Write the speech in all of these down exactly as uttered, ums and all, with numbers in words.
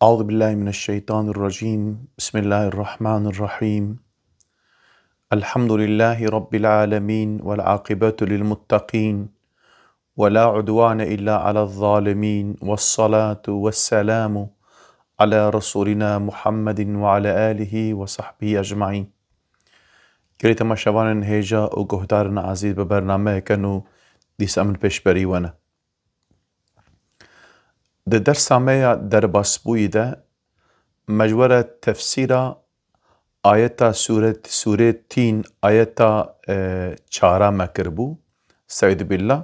أعوذ بالله من الشيطان الرجيم. بسم الله الرحمن الرحيم. الحمد لله رب العالمين والعاقبة للمتقين ولا عدوان إلا على الظالمين والصلاة والسلام على رسولنا محمد وعلى آله وصحبه أجمعين. Gelî temaşevanên hêja û guhdarên ezîz bi bernameyeke nû dîsa min pêşberî we ne. Di dersa me ya derbasbûyî de me ji we re tefsîra ayeta sûret-, sûrê Tîn ayeta, e, çara me kiribû. Estaizu billah.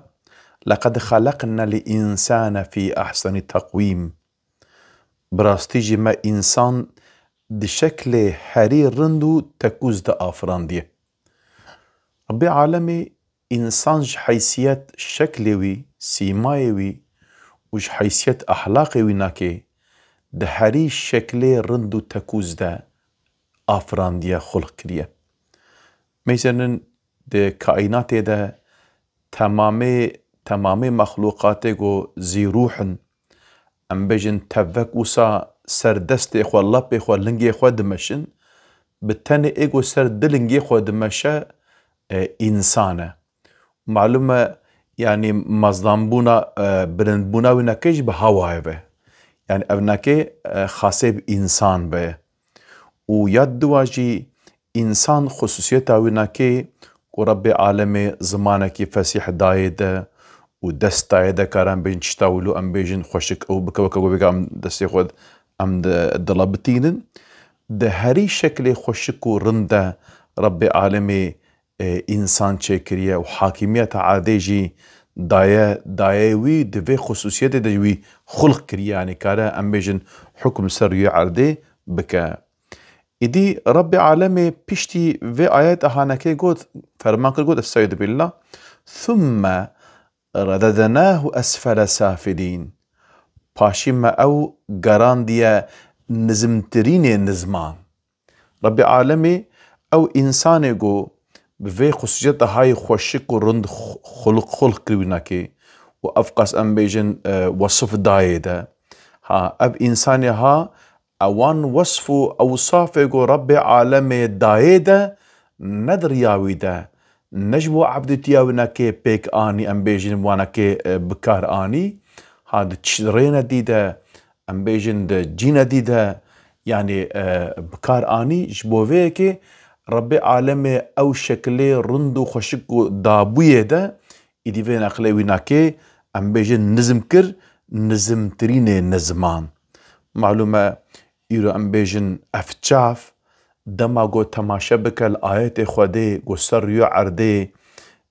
"Leqed xeleqnel însane fî ehsenî teqwîm." Bi rastî jî me însan di şeklê herî rind û tekûz de afirandiye. Rebbê alemê însan ji heysiyet şeklê wî, sîmayê wî û ji heysiyet ahlaqê wî nakê di herî şeklê rind û tekûz de afirandiye, xulq kiriye. Mêzênin di kaînatê de temamê, temamê mexlûqatê ku zî rûh in, em bêjin tevek wisa ser destê xwe, lapê xwe, lingê xwe dimeşin, bi tenê ê ku ser di lingê xwe dimeşe, e, însan e. Malûm e, yanî mezdanbûna, e, bilindbûna wî neke jî bi hawayê ve. Yanî ev neke, e, xasê bi însan ve. Û ya diwa jî însan xusûsiyeta wî nake ku Rebbê alemê zimanekî fesîh dayê de û dest dayê de, karan bêjin tişta wilo em bêjin xweşik ew bike, weke ku bêga em destê xwe em di dila bitînin. Di herî şeklê xweşik û rind de Rebbê alemê, e, însan çêkiriye û hakimiyeta erdê jî daye, daye wî, di vê xusûsiyetê de wî xulq kiriye, yanî kare em bêjin hukm ser rûyê erdê bike. Îdî Rebbê alemê piştî vê ayeta hanekê got, ferman kir, got, Estaizu billah, "Thumme redednahu esfele safilîn." Paşî me ew gerandiye nizimtirînê nizman. Rebbê alemê ew însanê ku bi vê xusûsiyeta hayê xweşik û rind xu-, xulq, xulq kirî wî nake û ev qas em bêjin, e, wesif dayê de. Ha, ev însanê ha, ewan wesf û ewsafê ku Rebbê alemê dayê de, ne di riya wî de, ne ji bo evdîtiya wî nake pêk anî, em bêjin waneke, e, bi kar anî. Ha, di çi-, rêne dî de, em bêjin di cîne dî de, yanî, e, bi kar anî, ji bo vê yekê Rebbê alemê ew şekilê rind û xweşik û dabûyê de, îdî vê neqlê wî nake, em bêjin nizm kir, nizmtirînê nizman. Malûm e, îro em bêjin ev çav, dema ku temaşe bike li ayetê Xwedê, ku ser rûyê erdê,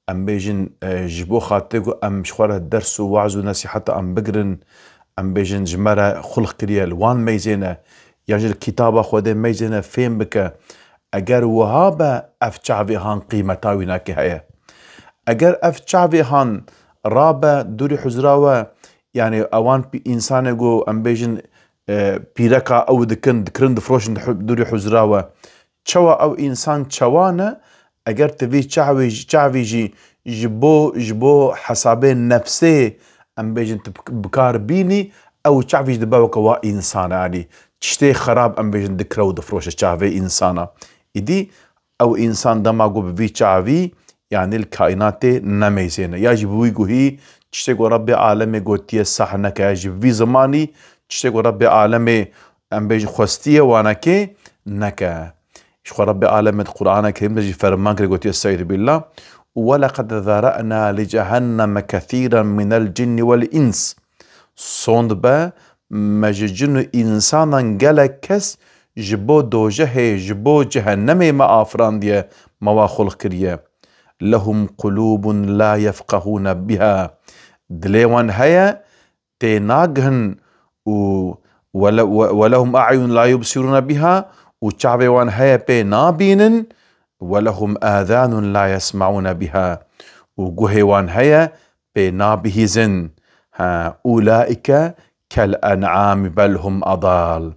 em bêjin, e, ji bo xatirê ku em ji xwe re ders û waz û nesîheta em bigirin, em bêjin ji me re xulq kiriye, li wan meyzêne, yan jî li kitaba Xwedê meyzêne fêm bike. Eger wiha be, ev çavê han qîmeta wî nake heye. Eger ev çavê han rabe dûrî huzra we, yanî ewan pî-, însanê ku em bêjin, e, pîreka ew dikin, dikirin, difiroşin di hu-, dûrî huzra we. Çawa ew însan çawa ne, eger tu vî çavê jî, çavî jî ji bo, ji bo hesabê nefsê, em bêjin, tu bi, bi kar bînî, ew çavî jî dibe weke wa însan e, yanî tiştê xerab, em bêjin, dikire û difiroşe çavê însana. Îdî ew însan dema ku bi vî çavî, yanî li kaînatê nemeyzêne. Ya jî bi wî guhî tiştê ku Rebbê alemê gotiye sah neke, ya jî bi vî zimanî tiştê ku Rebbê alemê, em bêjin, xwestiye wanekê neke. Ji xwe Rebbê alemê di Qur'ana Kerîm de jî ferman kiriye, gotiye, Estaizu billah, "Weleqed zera'na li cehenneme kethîren minel cinni wel îns." Sond be, me ji cin û însanan gelek kes ji bo dojehê, ji bo cehennemê me afirandiye, me wa xulq kiriye. "Lehum qulûbun la yefqehûne biha." Dilê wan heye, tê nagihin û wele-, we-, "Welehum a'yunun la yubsirûne biha", û çavê wan heye pê nabînin, "Welehum âzânun la yesme'ûne biha", û guhê wan heye pê nabihîzin. Ha, "Ulaike kel en'ami bel hum adal."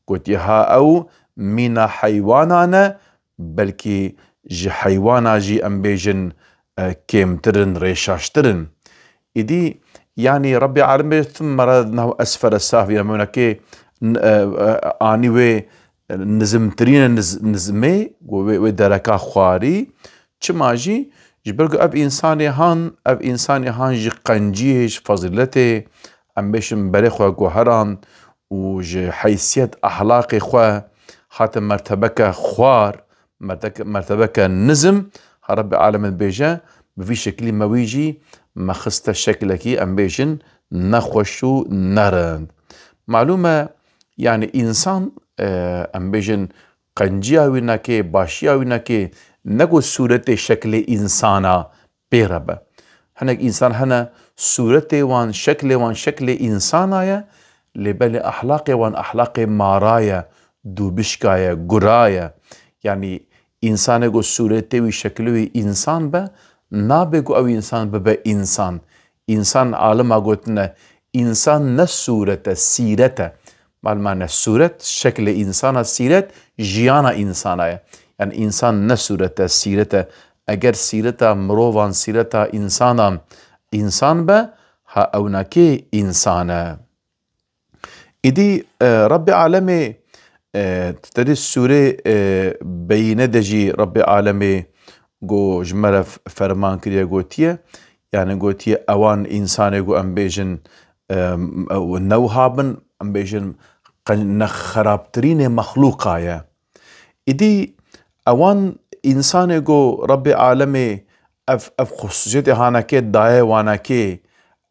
Gotiye, ha ew mîna heywanan e, belkî ji heywana jî, em bêjin, e, kêmtir in, rêşaştir in. Îdî, yanî Rebbê alem bê, "Thumme redednahu esfele safilîn", em wênekê n-, e, e, anî wê nizimtirîne niz-, nizmê, ku wê, wê dereka xwarî. Çima jî? Ji ber ku ev însanê han, ev însanê han ji qenciyê, ji fezîletê, em bêjin berê xwe guheran û ji heysiyet, ehlaqê xwe hate mertebeke xwar, merteke-, mertebeke nizm, ha Rebbê Alemê dibêje, bi vî şekilî me wî jî me xiste şekilekî, em bêjin, nexweş û nerind. Malûm e, yanî însan, e, em bêjin, qenciya wî nake, başiya wî nake, ne ku sûretê şeklê însana pê re be. Hinek însan hene sûretê wan, şeklê wan şeklê însana ye, lê belê ehlaqê wan ehlaqê mara ye, dûbişka ye, gura ye. Yanî însanê ku sûretê wî, şeklê wî însan be, nabe ku ew însan bibe însan. Însan alima gotine, însan ne sûret e, sîret e. Malmane sûret, şeklê însana, sîret, jiyana însana ye. Yanî însan ne sûret e, sîret e. Eger sîreta mirovan, sîreta însanan însan be, ha ewnakê însan e. Îdî, e, Rebbê Alemê, e, di serê sûrê, e, Beyîne de jî Rebbê Alemê got, ji me re f-, ferman kiriye, gotiye, yanî gotiye, ewan însanê ku em bêjin, e, ew ne wiha bin, em bêjin, qe-, ne xerabtirînê mexlûqa ye. Îdî ewan însanê ku Rebbê Alemê ev, ev xusûsiyetê hanekê daye wanekê,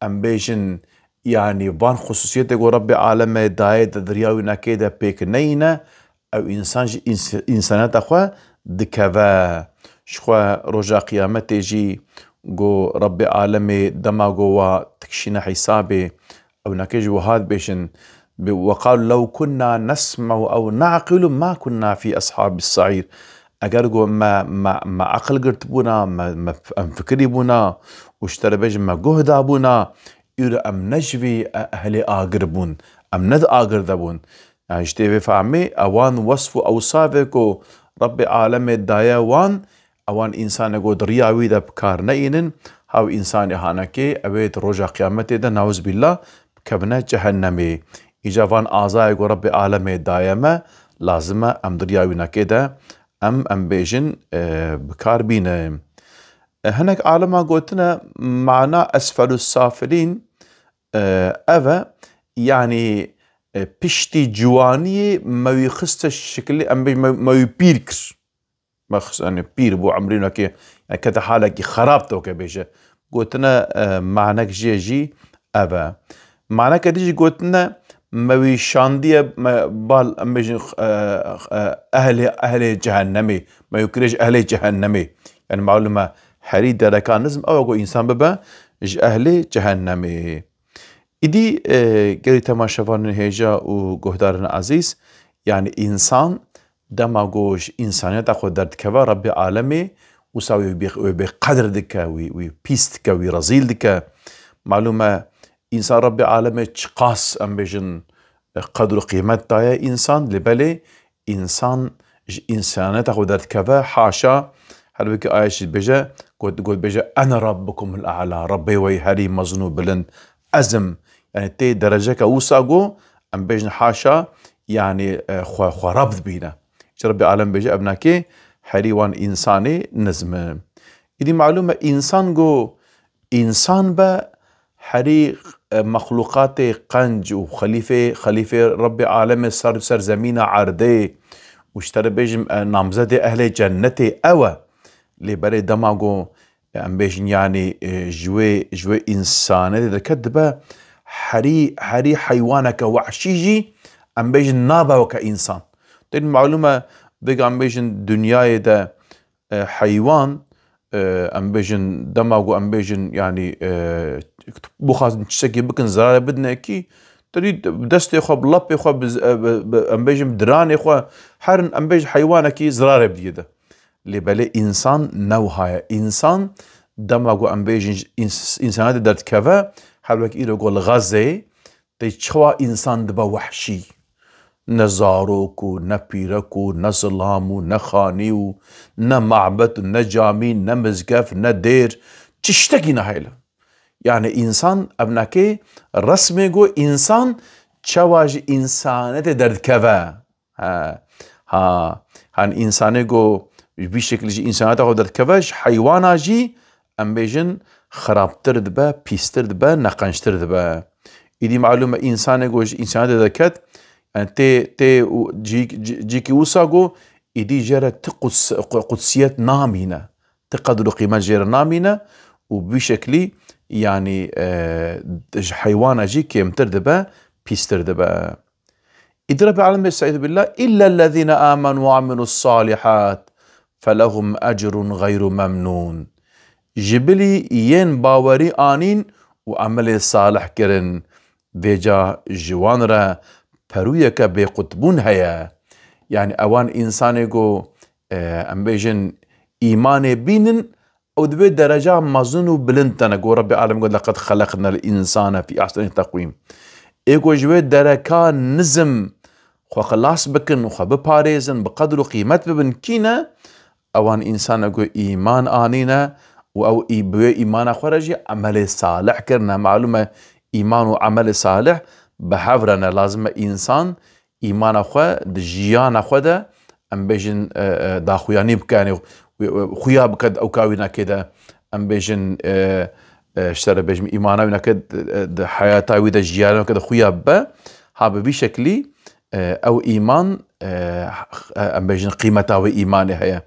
em bêjin, yanî van xusûsiyetê ku Rebbê Alemê daye di derya wî nekê de pêk neyîne, ew însan ji îns-, însaniyeta xwe dikeve. Ji xwe roja qiyametê jî ku Rebbê Alemê dema ku wa dikişîne hîsabê, ewnekê ji wiha dibêjin, bi-, وَقَالُوا لَوْ كُنَّا نَسْمَعُ أَوْ نَعْقِلُ مَا كُنَّا فِي أَصْحَابِ السَّعِيرِ. Eger ku me, me, me eqil girtibûna, me, me, em fikirîbûna û ji te re bêjin me guh dabûna, îro em ne ji vî e-, ehlê agir bûn, em ne di agir de bûn. Yanî ji tê vê fehmê, ewan wesf û ewsafê ku Rebbê Alemê daye wan, ewan însanê ku di riya wî de bi kar neînin, ha wî însanê hanekê, ew ê di roja qiyametê de, nauzbillah, bikevine cehennemê. Îca van azayê ku Rebbê Alemê daye me, lazim e em di riya wî nekê de, em, em bêjin, e, bi kar bînin. E, hinek alima gotine, mana esfelus safilîn, e, ev e, yanî, e, piştî ciwaniyê me wî xiste şikilê, em bê-, me, me wî pîr kir. Me xist, yanî pîr bû, emrî wekî, yanî kete halekî xerab, te weke bêje. Gotine, e, manek jê jî ev e. Maneke dî jî gotine, me wî şandiye, me bal, em bêjin, e, e, ehlê, ehlê cehennemê. Me wî kiriye ji ehlê cehennemê. Yanî malûm e, herî dereka nizm ew e ku însan bibe ji ehlê cehennemê. Îdî, e, gelî temaşevanên hêja û guhdarên ezîz, yanî însan dema ku ji însaniyeta xwe derdikeve Rebbê Alemê, wisa wî bê-, wê bêqedir dike, wî, wî pîs dike, wî rezîl dike. Malûm e, însan Rebbê Alemê çiqas, em bêjin, e, qedr û qîmet daye însan, lê belê însan ji însaniyeta xwe derdikeve, haşa, her wekî ayet jî dibêje, got, got bêje, "Ene rabbukumul a'la", Rebbê we yî herî mezin û bilind ez im. Yanî tê dereceke wisa ku em bêjin haşa, yanî, e, xwe, xwe Reb dibîne. Ji Rebbê Alem bêje, ev nakê herî wan însanê nizm e. Îdî malûm e, însan ku însan be, herî, e, mexlûqatê qenc û xelîfê, xelîfê Rebbê Alemê ser, ser zemîna erdê û ji te re bêjim, e, namzedê ehlê cennetê ew e. Lê berê dema ku, e, em bêjin, yanî, e, ji wê, ji wê însanê de derket dibe, herî, herî heywaneke wehşî jî, em bêjin, nabe weke însan. Tên malûm e, vêga em bêjin, dinyayê de, e, heywan, e, em bêjin, dema ku em bêjin, yanî, e, bixwazin tiştekî bikin, zerarê bidine kî, tu dî bi destê xwe, bi lepê xwe, bi z-, e, bi, bi, em bêjin, bi diranê xwe, herin, em bêjin, heywanekî zerarê bidiyê de. Lê belê însan ne wiha ye. Însan dema ku em bêjin, îns-, însaniyetê derdikeve, her wek îro ku li Xezeyê, tê çawa însan dibe wehşî. Ne zarok û ne pîrek û ne zilam û ne xanî û ne mabet û ne camî, ne mizgef, ne dêr, tiştekî nehêle. Yanî însan, ev nakê resmê ku însan çawa ji însanetê derdikeve. Ha, ha, han însanê ku ji vî şekilî ji însaneta xwe derdikeve, ji heywana jî, em bêjin, xirabtir dibe, pîstir dibe, neqenctir dibe. Îdî malûm e, însanê ku ji însanetê derket, yani tê, tê û cî-, cî-, cîkî wisa ku îdî jê re ti quds-, qudsiyet namîne, ti qedr û qîmet jê re namîne û bi vî şeklî, yani, e, ji heywana jî kêmtir dibe, pîstir dibe. Îdî Rebî Alemê, estaizu billah, "Îllellezîne amenu ve amilus salihat felehum ecrun gayru memnun." Ji bilî yên bawerî anîn û emelê salih kirin, vêca ji wan re perûyeke bêqutbûn heye. Yani ewan însanê ku, e, em bêjin, îmanê bînin, ew di vê dereca mezin û bilind de ne, ku Rebî Alem got, "Leqed xeleqnel însane fî ehsenî teqwîm." Ê ku ji wê dereka nizim xwe xilas bikin, xwe biparêzin, bi qedr û qîmet bibin, kî ne? Ewan însan e ku îman anîne û ew î-, bi wê îmana xwe re jî emelê salih kirine. Malûm e, îman û emelê salih bi hev re ne. Lazim e însan îmana xwe di jiyana xwe de, em bêjin, e, e, daxuyanî bike, yanî, e, e, xuya bike di ewka wî nake de, em bêjin, e, e, ji te re bêjim, îmana wî nake, e, di heyata wî de, jiyana wî nake de xuya bibe. Ha bi vî şeklî, e, ew îman, e, e, em bêjin, qîmeta wê îmanê heye.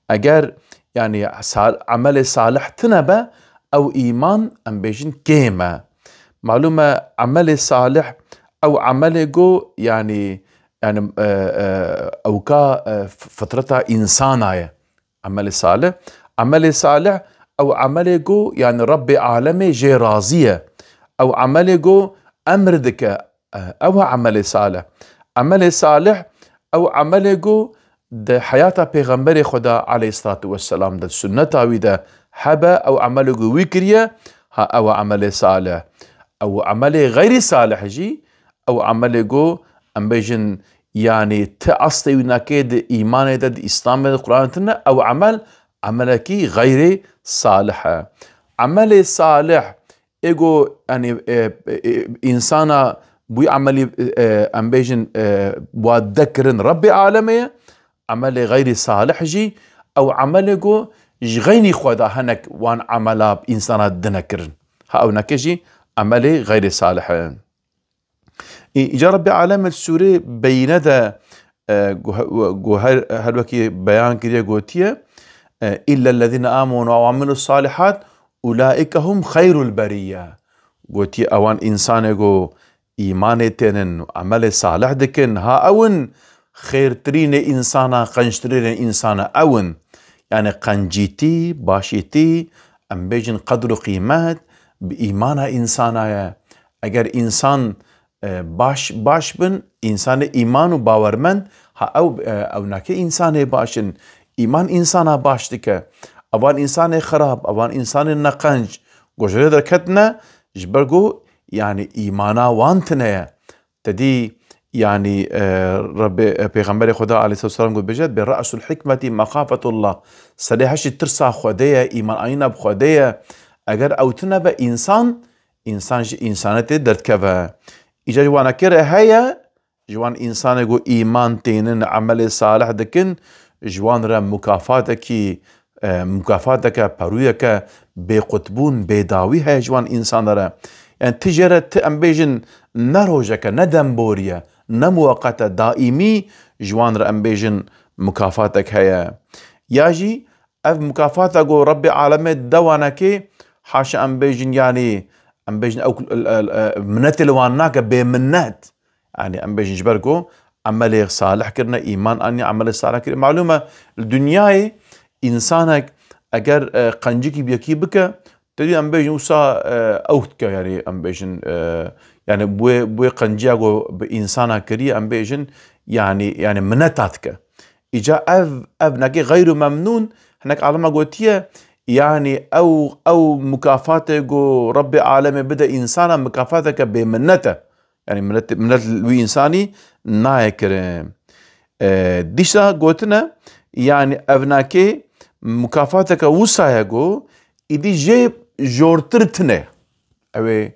Eger, yanî, sal-, emelê salih tine be, ew îman, em bêjin, kêm e. Malûm e, emelê salih, ew emelê ku, yanî, yanî, e, e, ewka, e, f-, fitreta însana ye. Emelê salih. Emelê salih, ew emelê ku, yanî, Rebbê Alemê jê razî ye. Ew emelê ku emr dike, e, ew e emelê salih. Emelê salih, ew emelê ku di heyata Pêxemberê Xweda aleyhissalatu vesselam de, sunneta wî de hebe, ew emelê ku wî kiriye, ha, ew e emelê salih. Ew emelê xeyrî salih jî, ew emelê ku, em bêjin, yanî ti aslê wî nake di îmanê de, di îslamê de, Quranê tine, ew emel, emelekî xeyrê salih e. Emelê salih, ê ku, yanî, e, e, e, însana bi wî emelî, e, em bêjin, e, wa dekirin Rebbê Alemê ye, emelê xeyrî salih jî, ew emelê ku ji xeynî xwe de hinek wan emela însana dine kirin. Ha ew neke jî emelê xeyrî salih e. Î-, îca Rebbê Alemê li Sûrê Beyîne de, e, gu-, gu-, her, her wekî beyan kiriye gotiye, e, "Îllellezîne amenu ve amilus salihat, ulaîke hum xeyrul berîye." Gotiye, ewan însanê ku îmanê tênin û emelê salih dikin, ha ew in xêrtirînê însana, qenctirînê însana ew in. Yanî qencîtî, başîtî, em bêjin qedr û qîmet bi îmana însana ye. Eger însan, e, baş, baş bin, însanê îman û bawermend, ha ew, e, ew nake însanê baş in. Îman însana baş dike. Evan însanê xirab, evan însanê neqenc, ku ji rê derketine, ji ber ku, yanî, îmana wan tine ye. Te dî, yanî, e, Rebbê, e, Pêxemberê Xweda aleyhisselam got, bêje, "Bi re'sul hikmetî mexafetullah." Serê her şî tirsa Xwedê ye, îman anîna bi Xwedê ye. Eger ew tine be însan, însan ji însanetê derdikeve. Îca ji wanekê re heye, ji wan însanê ku îman tênin, emelê salih dikin, ji wan re mukafatekî, e, mukafateke, perûyeke bêqutbûn, bêdawî heye ji wan însanan re. Yani ti jê re ti, em bêjin, ne rojeke, ne demborî ye, ne muweqet e, daîmî ji wan re, em bêjin, mukafatek heye. Ya jî ev mukafata ku Rebbê Alemê dide wanekê, haşa em bêjin, yanî, em bêjin, ew, e, e, e, minetê li wan nake, bê minet. Yanî em bêjin ji ber ku emelê salih kirine, îman anî, emelê salih kirine. Malûm e, li dinyayê însanek eger, e, qencikî bi yekî bike, te dî em bêjin wisa, e, ew dike, yanî em bêjin, e, yanî bi wê, bi wê qenciya ku bi însana kiriye, em bêjin, yanî, yanî mineta dike. Îca ev, ev nekê xeyr û memnûn, hinek alima gotiye, yanî ew, ew mukafatê ku Rebbê Alemê bide însana, mukafateke bê minnet e. Yanî minnet, minnet li wî însanî nayê kirin. E, dîsa gotine, yanî ev nakê mukafateke wisa ye ku îdî jê jortir tine. Ew ê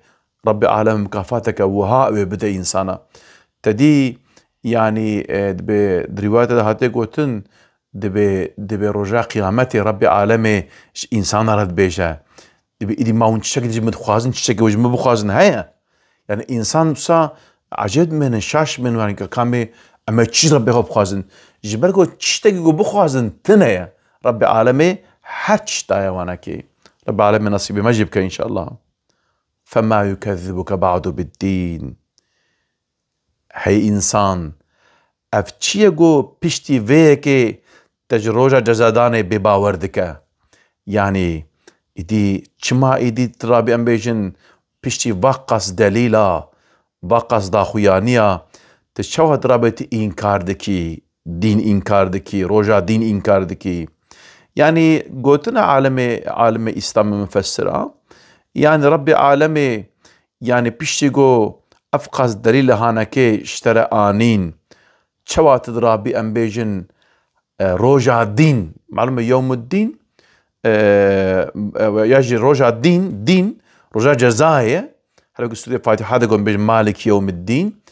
Rabbê Alem mukafateke wiha wê bide însana. Te dî, yanî, e, dibe, di rîwayete de hatiye gotin, dibe, dibe roja qiyametê Rabbê Alemê ji însana re dibêje. Dibe, îdî ma hûn çiçekê ji min dixwazin, çiçekê ji min bixwazin heye? Yani însan wisa ecêb dimênin, şaş dimênin, yani ka-, kamê em ê çi Rebbê xwe bixwazin? Ji ber ku tiştekî ku bixwazin tune ye. Rebbê Alemê her tişt daye wana kê. Rebbê Alemê nesîbê me jî bike înşallah. فَمَا يُكَذِّبُكَ بَعْدُ بِالدِّينِ. Hey însan, ev çi ye ku piştî vê yekê te ji roja cezadanê bêbawer dike? Yanî, îdî çima îdî tu rabî em bêjin piştî va qas delîla, va qas daxuyaniya, tu çawa tu rabê tu înkar dikî, dîn înkar dikî, roja dîn înkar dikî? Yanî, gotina alimê, alimê Îslamê mufessira, yanî Rebbê Alemê, yanî piştî ku ev qas delîle hanekê ji te re anîn, çawa tu dirabî em bêjin, e, roja dîn, malum e, yewmuddîn, e, e, ya jî roja dîn, dîn, roja cezayê ye. Her wekî sûrê Fatiha de got, bêjin Malik yewmiddîn.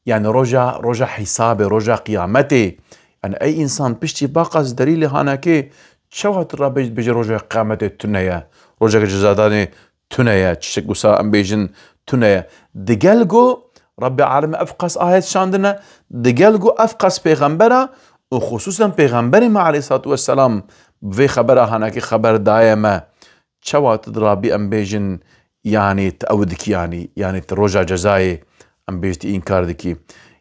Yani roja, roja hesabê, roja qiyametê. Yani ey însan piştî va qas delîlê hanekê çawa tu rabêj-, bêje roja qiyametê tune ye, roja cezadanê tune ye, tiştek wisa em bêjin tune ye. Digel ku Rebbê Alemê ev qas ayet şandine, digel ku ev qas pêxembera û xusûsen pêxemberê me aleyhissalatu vesselam bi vê xebera hanekê xeber daye me, çawa tu dirabî em bêjin, yanî tu ew dikî, yanî, yanî tu roja cezayê em bêjin tu înkar dikî?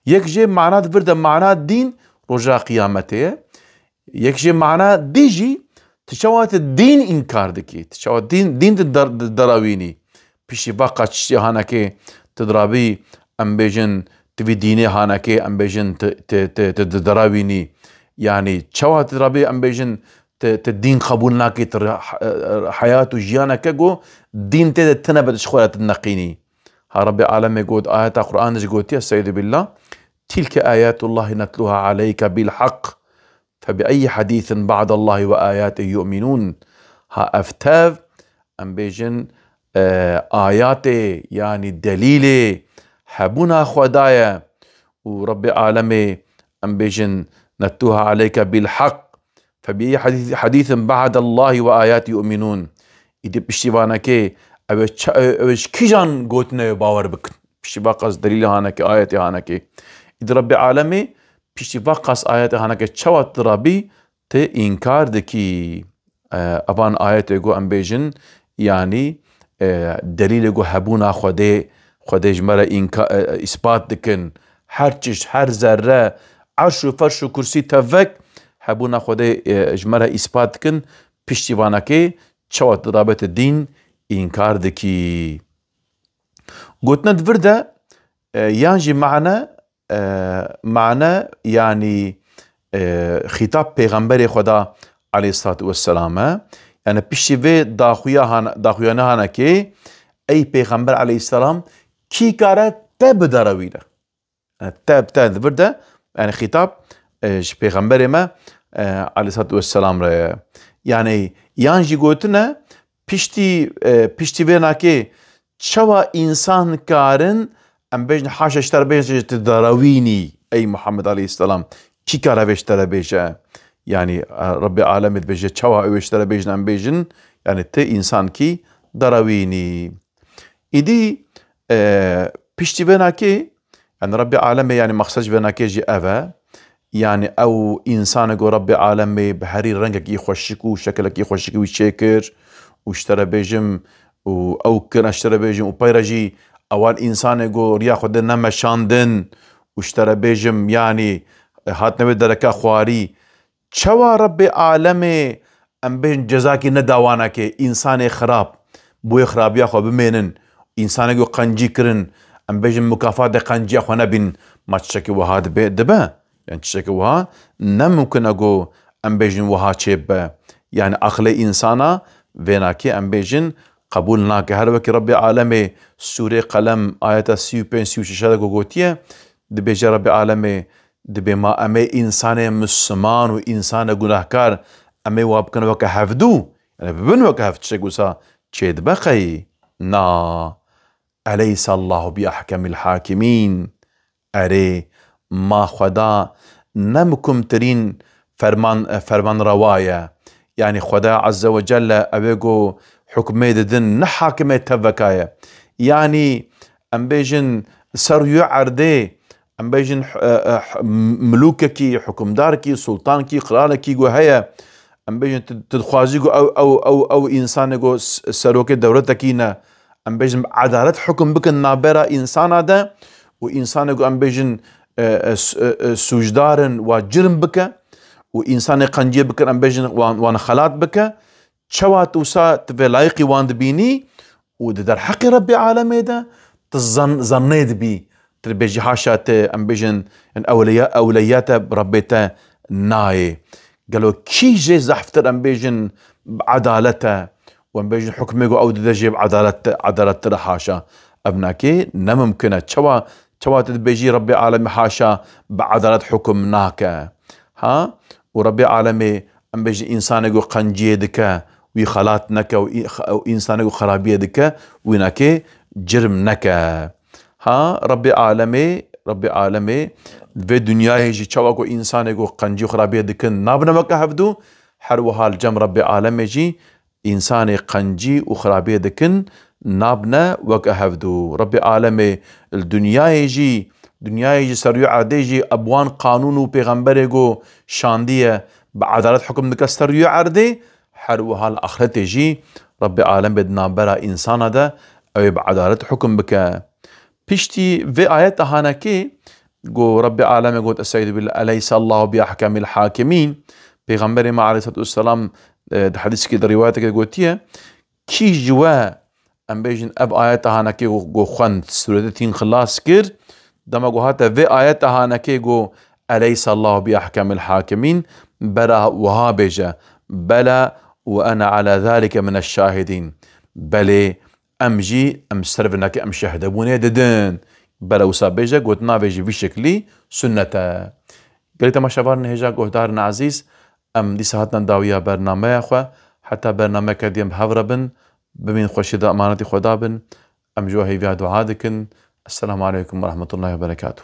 Yek jê mana di vir de mana dîn roja qiyametê ye. Yek jê mana dî jî, tu çawa tu dîn înkar dikî? Tu çawa dîn, dîn di der-, di derawînî? Piştî va qas tiştê hanekê tu dirabî em bêjin, tu vî dînê hanekê em bêjin tu, tu, tu, tu di derawînî. Yanî çawa tu dirabî em bêjin tu, tu dîn qebûl nakî, tu re-, heyat û jiyaneke ku dîn tê de tune be tu ji xwe re tu dineqînî? Ha Rebbê Alemê got, ayeta Qur'an de jî gotiye, Estaizu billah, تِلْكَ آيَاتُ اللّٰهِ نَتْلُوهَا عَلَيْكَ بِالْحَقِّ فَبِأَيِّ حَدِيثٍ بَعْدَ اللّٰهِ وَآيَاتِهِ يُؤْمِنُونَ. Ha ev tev, em bêjin, e, ayatê, yanî delîlê hebûna Xweda ye û Rebbê Alemê, em bêjin, نَتْلُوهَا عَلَيْكَ بِالْحَقِّ فَبِأَيِّ حَدِيثٍ بَعْدَ اللّٰهِ وَآيَاتِهِ يُؤْمِنُونَ. Îdî piştîvanekê, ew ê ça-, ew ê ji kîjan gotineyê bawer bikin? Piştî va qas delîlê hanekê, ayetê hanekê. Îdî Rebbê Alemê piştî va qas ayetê hanekê çawa tu rabî tu înkar dikî? E, evan ayetê ku em bêjin, yanî, e, delîlê ku hebûna Xwedê, Xwedê ji me re înka-, e, îspat dikin. Her tişt, her zerre, erş û ferş û kursî tevek hebûna Xwedê, e, ji me re îspat dikin. Piştîvanekê çawa tu rabê tu dîn înkar dikî? Gotina di vir de, e, yan jî mane, e, mane, yanî, e, xîtab pêxemberê Xweda aleyhissalatu vesselam e. Yani piştî vê daxuya han-, daxuyana hanekê, ey pêxember aleyhisselam kî kare te biderewîne? Yani te, te di vir de, yani xîtab, e, ji pêxemberê me, e, aleyhissalatu vesselam re ye. Yani yan jî gotine, piştî, e, piştî vê nakê çawa însan karin, em bêjin, haşa ji te re bêjin, tu derewînî, ey Muhammed aleyhisselam, kî kare vê ji te re bêje? Yani, e, Rebbê Alemê dibêje, çawa ew ê ji te re bêjin, em bêjin, yani tu însankî derewînî. Îdî, e, piştî vê nakê, yani Rebbê Alemê, yani mexsed ji vê nakê jî ev e. Yani ew însanê ku Rebbê Alemê bi herî rengekî xweşik û şekilekî xweşikî wî çêkir û ji te re bêjim û ew kir, ez ji te re bêjim û pey re jî ewan însanê ku riya Xwedê nemeşandin û ji te re bêjim, yani, e, hatine wê dereka xwarî, çawa Rebbê Alemê, em bêjin, cezakî neda wanekê, însanê xirab, bo wê xirabiya xwe bimênin, însanê ku qencî kirin, em bêjin, mukafatê qenciya xwe nebîn, ma tiştekî wiha dibe, dibe? Yani tiştekî wiha ne mimkun e ku em bêjin wiha çêbibe. Yani aqilê însana vê nakê, em bêjin, qebûl nake. Her wekî Rebbê Alemê sûrê Qelem ayeta sî û pênc, sî û şeş de ku gotiye, dibêje Rebbê Alemê, dibê ma em ê însanê misliman û însanê gunahkar, em ê wa bikin weke hevdû, yani bibin weke hev, tiştek wisa çêdibe qey? Na. Eleyse Allahu bi ahkemil hakimîn. Erê, ma Xweda ne mikumtirîn ferman, fermanrewa ye? Yanî Xweda Azze ve Celle ew ê ku hukmê didin ne hakimê teveka ye. Yanî em bêjin ser rûyê erdê, em bêjin, e, e, milûkekî, hukimdarekî, sultankî, qiralekî ku heye, em bêjin tu, tu dixwazî ku ew, ew, ew, ew însanê ku s-, serokê dewletekî ne, em bêjin bi edalet hukum bikin navbera însana de û însanê ku em bêjin, e, e, s-, e, e, sûcdar in wa cirm bike û însanê qenciyê bikin em bêjin wan, wan xelat bike, çawa tu wisa tu vê layîqî wan dibînî û di derheqê Rebbê alemê de tu zan-, zannê dibî, tu dibêjî haşa te em bêjin, yani ewleya, ewleya te Rebbê te nayê. Gelo kî jê zehftir em bêjin bi edalet e û em bêjin hukmê ku ew dide jê bi edalet, edalettir e haşa. Ev nakê ne mimkin e. Çawa, çawa tu dibêjî Rebbê alemê haşa bi edalet hukum nake? Ha? Û Rebbê alemê em bêjin însanê ku qenciyê dike, wî xelat neke û î-, û însanê ku xerabiyê dike, wî nakê cirm neke. Ha, Rebbê alemê, Rebbê alemê vê dinyayê jî çawa ku însanê ku qencî û xerabiyê dikin nabine weke hevdû, her wiha li cem Rebbê alemê jî însanê qencî û xerabiyê dikin nabine weke hevdû. Rebbê alemê li dinyayê jî, dinyayê jî ser rûyê erdê jî bi wan qanûn û pêxemberê ku şandiye bi edalet hukum dike ser rûyê erdê, her wiha li axretê jî Rebbê alemê di navbera însana de ew ê bi edalet hukum bike. Piştî vê ayeta hanekê ku Rebbê alemê got, "Estaizu billah, eleyse Allahu bi ahkemil hakimîn." Pêxemberê me aleyhisselatu vesselam, e, di hedîsekê di rîwayetekê gotiye, kî ji we, em bêjin, ev ayeta hanekê ku, ku xwend, sûretê tîn xilas kir, dema ku hate vê ayeta hanekê ku, "Eleyse Allahu bi ahkemil hakimîn", bera wiha bêje, "Bela ve ene ala zalike mineş şahidîn." Belê, em jî, em ser vinekê em şehidebûnê didin. Bere wisa bêje, gotina vê jî vî şeklî sunnet e. Gelî temaşevanên hêja guhdarên ezîz, em dîsa hatin dawiya bernameya xwe. Heta bernameyeke dî em bi hev re bin, bimîn xweşî de emanetî Xweda bin. Em ji we hêviya dua dikin. Esselamu aleykum ve rahmetullahi ve berekatuh.